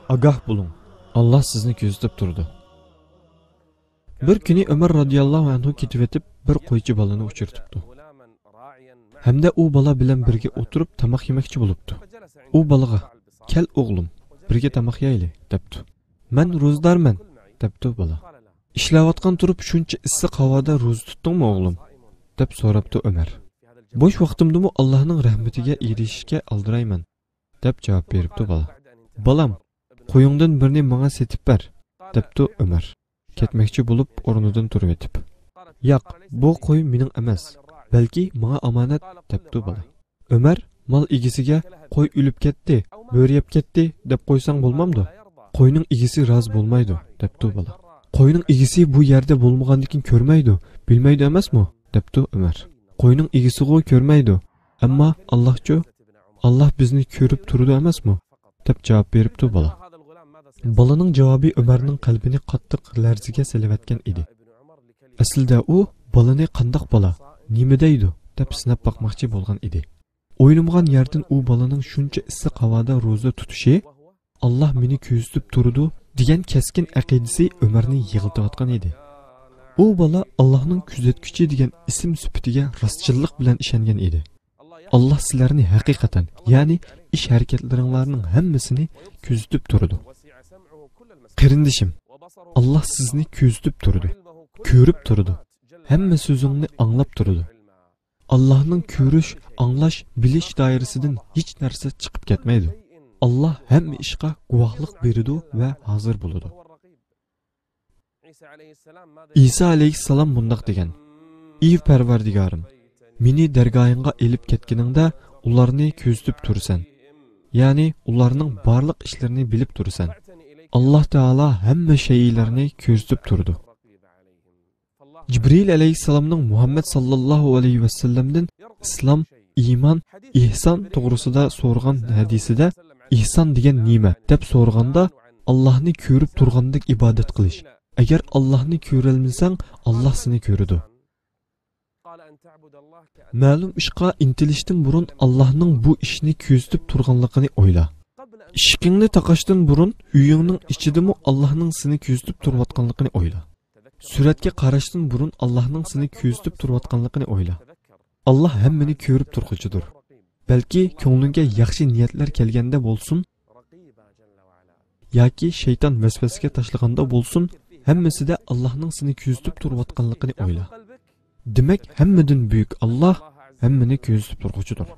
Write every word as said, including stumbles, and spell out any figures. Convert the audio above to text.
ئاگاھ بولۇڭ، ئاللا سىزنى كۆزىتىپ تۇرىدۇ. بىر كۈنى ئۆمەر رازىياللاھۇ ئەنھۇ كېتىۋېتىپ، بىر قويچى بالىنى ئۇچرىتىپتۇ. ھەمدە ئۇ بالا بىلەن بىرگە ئولتۇرۇپ تاماق يېمەكچى بولۇپتۇ. ئۇ بالىغا، «كەل ئوغلۇم، بىرگە تاماق يەيلى» دەپتۇ. «مەن روزىدارمەن» دەپتۇ بالا. «ئىشلەۋاتقان تۇرۇپ شۇنچە ئىسسىق ھاۋادا روزا تۇتتۇڭمۇ ئوغلۇم؟» دەپ سوراپتۇ ئۆمەر. «بوش ۋاقتىمدىمۇ ئاللانىڭ رەھمىتىگە ئېرىشىشكە ئالدىرايمەن» دەپ جاۋاب بېرىپتۇ بالا. «بالام، قويۇڭدىن بىرنى ماڭا سېتىپ بەر» دەپتۇ ئۆمەر، كەتمەكچى بولۇپ ئورنىدىن تۇرۇۋېتىپ. «ياق، بۇ قوي مېنىڭ ئەمەس، بەلكى ماڭا ئامانەت» دەپتۇ بالا. ئۆمەر، «مال ئىگىسىگە، 'قوي ئۆلۈپ كەتتى، بۆرە يەپ كەتتى' دەپ قويساڭ بولمامدۇ؟» «قوينىڭ ئىگىسى رازى بولمايدۇ» دەپتۇ بالا. «قوينىڭ ئىگىسى بۇ يەردە بولمىغاندىكىن كۆرمەيدۇ، بىلمەيدۇ ئەمەسمۇ؟» دەپتۇ ئۆمەر. «قوينىڭ ئىگىسىغۇ كۆرمەيدۇ، ئەمما ئاللاھچۇ؟ ئاللاھ بىزنى كۆرۈپ تۇرىدۇ ئەمەسمۇ؟» دەپ جاۋاب بېرىپتۇ بالا. بالىنىڭ جاۋابى ئۆمەرنىڭ قەلبىنى قاتتىق لەرزىگە سېلىۋەتكەن ئىدى. ئەسلىدە ئۇ بالىنى قانداق بالا، نېمە دەيدۇ دەپ سىناپ باقماقچى بولغان ئىدى. ئويلىمىغان يەردىن ئۇ بالىنىڭ شۇنچە ئىسسىق ھاۋادا روزا تۇتۇشى، «ئاللاھ مېنى كۆزىتىپ تۇرىدۇ» دېگەن كەسكىن ئەقىدىسى ئۆمەرنى يىغلىتىۋاتقان ئىدى. ئۇ بالا ئاللاھنىڭ كۆزەتكۈچى دېگەن ئىسىم سۈپىتىگە راستچىللىق بىلەن ئىشەنگەن ئىدى. «ئاللاھ سىلەرنى ھەقىقەتەن، يەنى ئىش-ھەرىكەتلىرىڭلارنىڭ ھەممىسىنى كۆزىتىپ تۇرىدۇ. قېرىندىشىم، ئاللاھ سىزنى كۆزىتىپ تۇرىدۇ، كۆرۈپ تۇرىدۇ، ھەممە سۆزۈڭنى ئاڭلاپ تۇرىدۇ. ئاللاھنىڭ كۆرۈش، ئاڭلاش، بىلىش دائىرىسىدىن ھېچ نەرسە چىقىپ كەتمەيدۇ. ئاللاھ ھەممە ئىشقا گۇۋاھلىق بېرىدۇ ۋە ھازىر بولىدۇ.» ئىسا ئەلەيھىسسالام مۇنداق دېگەن: «ئى پەرۋەردىگارىم، مېنى دەرگاھىڭغا ئېلىپ كەتكىنىڭدە ئۇلارنى كۆزىتىپ تۇرىسەن، يەنى ئۇلارنىڭ بارلىق ئىشلىرىنى بىلىپ تۇرىسەن. ئاللاھ تائالا ھەممە شەيئىلەرنى كۆزىتىپ تۇرىدۇ.» جىبرىئىل ئەلەيھىسسالامنىڭ مۇھەممەد ساللاللاھۇ ئەلەيھى ۋەسەللەمدىن ئىسلام، ئىمان، ئېھسان توغرىسىدا سورىغان ھەدىسىدە، «ئېھسان دېگەن نېمە؟» دەپ سورىغاندا، «ئاللاھنى كۆرۈپ تۇرغاندەك ئىبادەت قىلىش. ئەگەر ئاللاھنى كۆرەلمىسەڭ، ئاللاھ سېنى كۆرىدۇ. مەلۇم ئىشقا ئىنتىلىشتىن بۇرۇن ئاللاھنىڭ بۇ ئىشنى كۆزىتىپ تۇرغانلىقىنى ئويلا. ئىشىكىڭنى تاقاشتىن بۇرۇن ئۆيۈڭنىڭ ئىچىدىمۇ ئاللاھنىڭ سېنى كۆزىتىپ تۇرۇۋاتقانلىقىنى ئويلا. سۈرەتكە قاراشتىن بۇرۇن ئاللاھنىڭ سېنى كۆزىتىپ تۇرۇۋاتقانلىقىنى ئويلا. ئاللاھ ھەممىنى كۆرۈپ تۇرغۇچىدۇر. بەلكى كۆڭلۈڭگە ياخشى نىيەتلەر كەلگەندە بولسۇن ياكى شەيتان ۋەسۋەسىگە تاشلىغاندا بولسۇن، ھەممىسىدە ئاللاھنىڭ سېنى كۆزىتىپ تۇرۇۋاتقانلىقىنى ئويلا. دېمەك، ھەممىدىن بۈيۈك ئاللاھ ھەممىنى كۆزىتىپ تۇرغۇچىدۇر.